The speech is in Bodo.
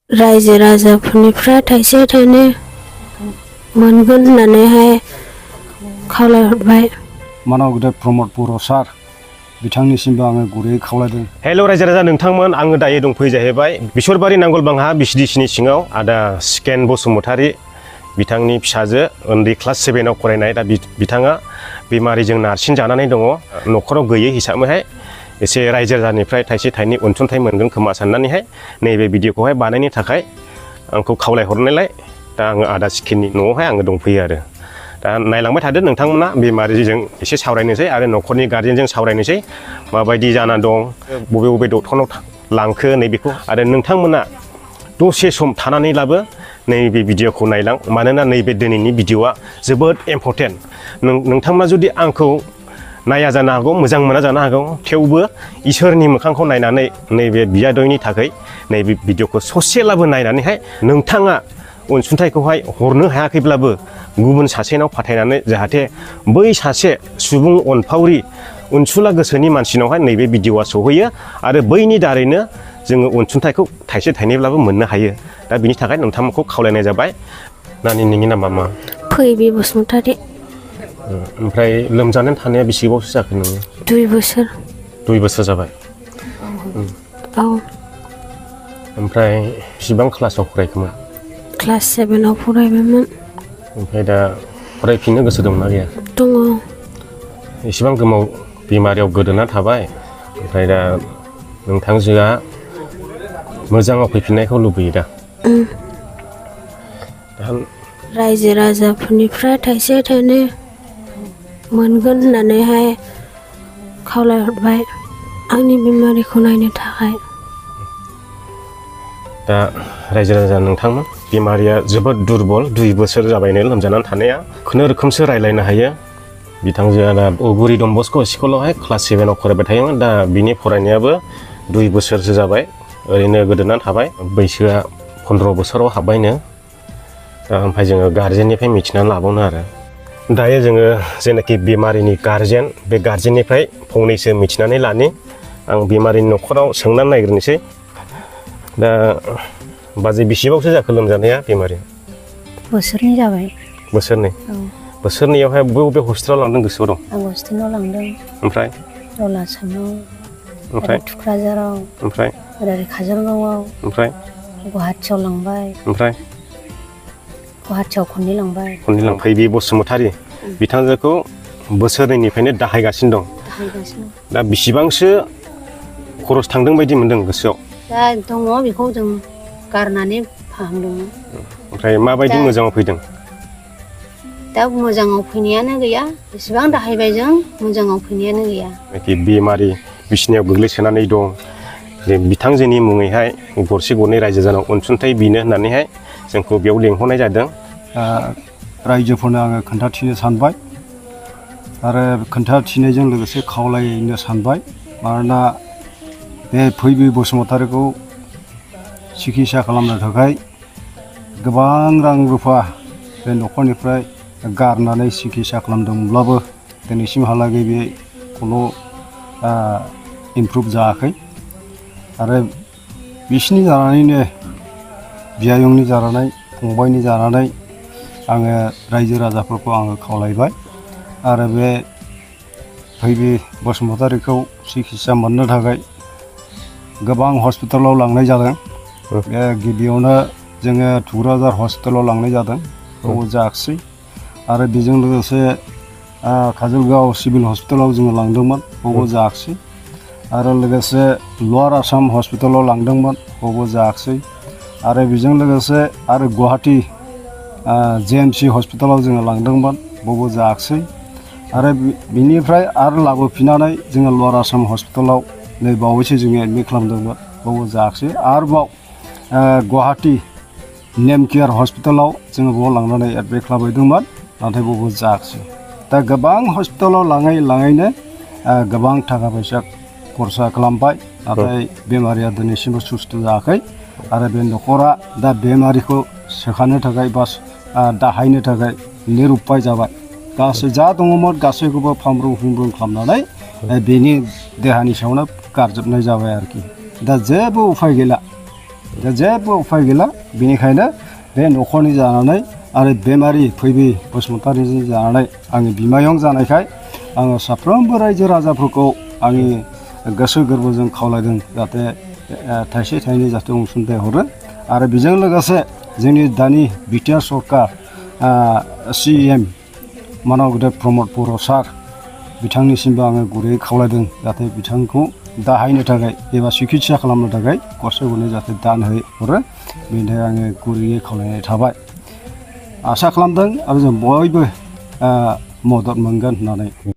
रायजो राजाफोरनिफ्राय थाइसे थाइनै मोनगोन होननानैहाय खावलायहरबाय। मानाव गेदेर प्रमद बर' सार बिथांनिसिमबो आङो गुरैयै खावलायदों। हेल' रायजो राजा नोंथांमोन, आङो दायो दंफैयो जाहैबाय बिसरबारि नांगलबांहा बिसिडिसिनि सिङाव आदा सिकेन बसुमतारी बिथांनि फिसाजो उन्दै क्लास 7आव फरायनाय। दा बिथाङा बेमारिजों नारसिन जानानै दङ। न'खराव गैयै हिसाबैहाय एसे रायजो राजानिफ्राय थाइसे थाइनै अनसुंथाइ मोनगोन खोमा साननानैहाय नैबे भिडिअखौहाय बानायनो थाखाय आंखौ खावलायहरनायलाय दा आङो आदा सिकेननि न'आवहाय आङो दंफैयो आरो। दा नायलांबाय थादो नोंथांमोना, बेमारिजों एसे सावरायनोसै आरो न'खरनि गार्जेनजों सावरायनोसै माबायदि जाना दं, बबे बबे डक्टरनाव लांखो नैबेखौ। आरो नोंथांमोना दसे सम थानानैब्लाबो नैबे भिडिअखौ नायलां, मानोना नैबे दिनैनि भिडिअआ जोबोद इम्परटेन्ट। नोंथांमोना जुदि आंखौ नाया जानो हागौ, मोजां मोना जानो हागौ, थेवबो इसोरनि मोखांखौ नायनानै नैबे बियादैनि थाखाय नैबे भिडिअखौ ससेब्लाबो नायनानैहाय नोंथाङा अनसुंथाइखौहाय हरनो हायाखैब्लाबो गुबुन सासेनाव फाथायनानै जाहाथे बै सासे सुबुं अनफावरि अनसुला गोसोनि मानसिनावहाय नैबे भिडिअआ सहैयो आरो बैनि दारैनो जोङो अनसुंथाइखौ थाइसे थाइनैब्लाबो मोननो हायो। दा बिनि थाखाय नोंथांमोनखौ खावलायनाय जाबाय। नानि नोंनि नामा मा? फैबि बसुमतारी। ओमफ्राय लोमजानानै थानाया बेसे गोबावसो जाखो नोङो? 2 बोसोर। 2 बोसोर जाबाय। औ। ओमफ्राय बेसेबां क्लासाव फरायखोमोन? क्लास 7आव फरायबायमोन। ओमफ्राय दा फरायफिननो गोसो दंना गैया? दङ। एसेबां गोबाव बेमारियाव गोदोना थाबाय, ओमफ्राय दा नोंथांजोआ मोजाङाव फैफिननायखौ लुबैयो दा? रायजो राजाफोरनिफ्राय थाइसे थाइनै मोनगोन होननानैहाय खावलायहरबाय आंनि बेमारिखौ नायनो थाखाय। दा रायजो राजा नोंथांमोन, बेमारिया जोबोद दुरबल, 2 बोसोर जाबायनो लोमजानानै थानाया। खुनुरुखुमसो रायज्लायनो हायो। बिथांजोआ दा उगुरि डन बस्क स्कुलावहाय क्लास 7आव फरायबाय थायोमोन। दा बिनि फरायनायाबो 2 बोसोरसो जाबाय ओरैनो गोदोनानै थाबाय। बैसोआ 15 बोसोराव हाबबायनो। दा ओमफ्राय जोङो गार्जेननिफ्राय मिथिनानै लाबावनो आरो। दायो जोङो जेनाखि बेमारिनि गार्जेन, बे गार्जेननिफ्राय फंनैसो मिथिनानै लानि। आं बेमारिनि न'खराव सोंनानै नायग्रोनोसै। दा बाजै बेसेबांसो जाखो लोमजानाया बेमारिया? बोसोरनै जाबाय। बोसोरनै? औ। बोसोरनैयावहाय बबे हस्पिटालाव लांदों गोसोआव दं? आं हस्पिटालाव लांदों। ओमफ्राय? रलासामाव, ओमफ्राय थुक्राझाराव, ओमफ्राय ओरै काजलगावआव, ओमफ्राय गुवाहाटियाव लांबाय, ओमफ्राय गुवाहाटियाव खननै लांबाय। खननै लांबाय। बे बसुमतारी बिथांजोखौ बोसोरनैनिफ्रायनो दाहायगासिनो दं। दाहायगासिनो। दा बेसेबांसो खरस थांदों बायदि मोनदों गोसोआव? दा दङ, बेखौ जों गारनानै फाहामदोंमोन। ओमफ्राय माबायदि मोजाङाव फैदों? दा मोजाङाव फैनायानो गैया। बेसेबां दाहायबाय जों, मोजाङाव फैनायानो गैया। बेमारि बिसिनायाव गोग्लैसोनानै दं, जे बिथांजोनि मुङैहाय गरसे गरनै रायजो जानाव अनसुंथाइ बिनो होननानैहाय जोंखौ बेयाव लेंहरनाय जादों। रायजोफोरनो आङो खोन्थाथिनो सानबाय आरो खोन्थाथिनायजों लोगोसे खावलायनो सानबाय। मानोना बे फैबि बसुमतारीखौ सिकित्सा खालामनो थाखाय गोबां रां रुफा बे न'खरनिफ्राय गारनानै सिकित्सा खालामदोंब्लाबो दिनैसिमहालागै बे खुनु इमप्रुभ जायाखै। आरो बिसिनि जानानैनो, बियायंनि जानानै, फंबायनि जानानै आङो रायजो राजाफोरखौ आङो खावलायबाय आरो बे फैबि बसुमतारीखौ सिकित्सा मोननो थाखाय गोबां हस्पिटालाव लांनाय जादों। बे गिबियावनो जोङो थुक्राझार हस्पिटालाव लांनाय जादों, बेयाव जायाखिसै। आरो बेजों लोगोसे काजलगाव सिभिल हस्पिटालाव जोङो लांदोंमोन, बेयावबो जायाखिसै। आरो लोगोसे लवार आसाम हस्पिटालाव लांदोंमोन, बेयावबो जायाखिसै। आरो बेजों लोगोसे आरो गुवाहाटि JMC हस्पिटालाव जोङो लांदोंमोन, बेयावबो जायाखिसै। आरो बिनिफ्राय आरो लाबोफिननानै जोङो लवार आसाम हस्पिटालाव नै बावैसो जोङो एडमिट खालामदोंमोन, बेयावबो जायाखिसै। आरोबाव गुवाहाटि नेम केयार हस्पिटालाव जोङो बेयाव लांनानै एडमिट खालामहैदोंमोन, नाथाय बेयावबो जायाखिसै। दा गोबां हस्पिटालाव लाङै लाङैनो गोबां थाखा फैसा खरसा खालामबाय, नाथाय बेमारिया दिनैसिमबो सुस्थ' जायाखै। आरो बे न'खरा दा बेमारिखौ सोखानो थाखाय बा दाहायनो थाखाय निरुपाय जाबाय। गासै जा दङमोन गासैखौबो फामरुं फुमरुं खालामनानै बेनि देहानि सायावनो गारजोबनाय जाबाय आरोखि। दा जेबो उफाय गैला। दा जेबो उफाय गैला बेनिखायनो बे न'खरनि जानानै आरो बेमारि फैबि बसुमतारिनि जानानै आङो बिमायं जानायखाय आङो साफ्रोमबो रायजो राजाफोरखौ आंनि गोसो गोरबोजों खावलायदों जाहाथे थाइसे थाइनै जाहाथे अनसुंथाइ हरो आरो बेजों लोगोसे जोंनि दानि बिटिआर सरकार CM मानाव गेदेर प्रमद बर' सार बिथांनिसिमबो आङो गुरैयै खावलायदों जाहाथे बिथांखौ दाहायनो थाखाय एबा सिकित्सा खालामनो थाखाय गरसे गरनै जाहाथे दान हरो बेनि थाखाय आङो गुरैयै खावलायनाय थाबाय आसा खालामदों आरो जों बयबो मदद मोनगोन होननानै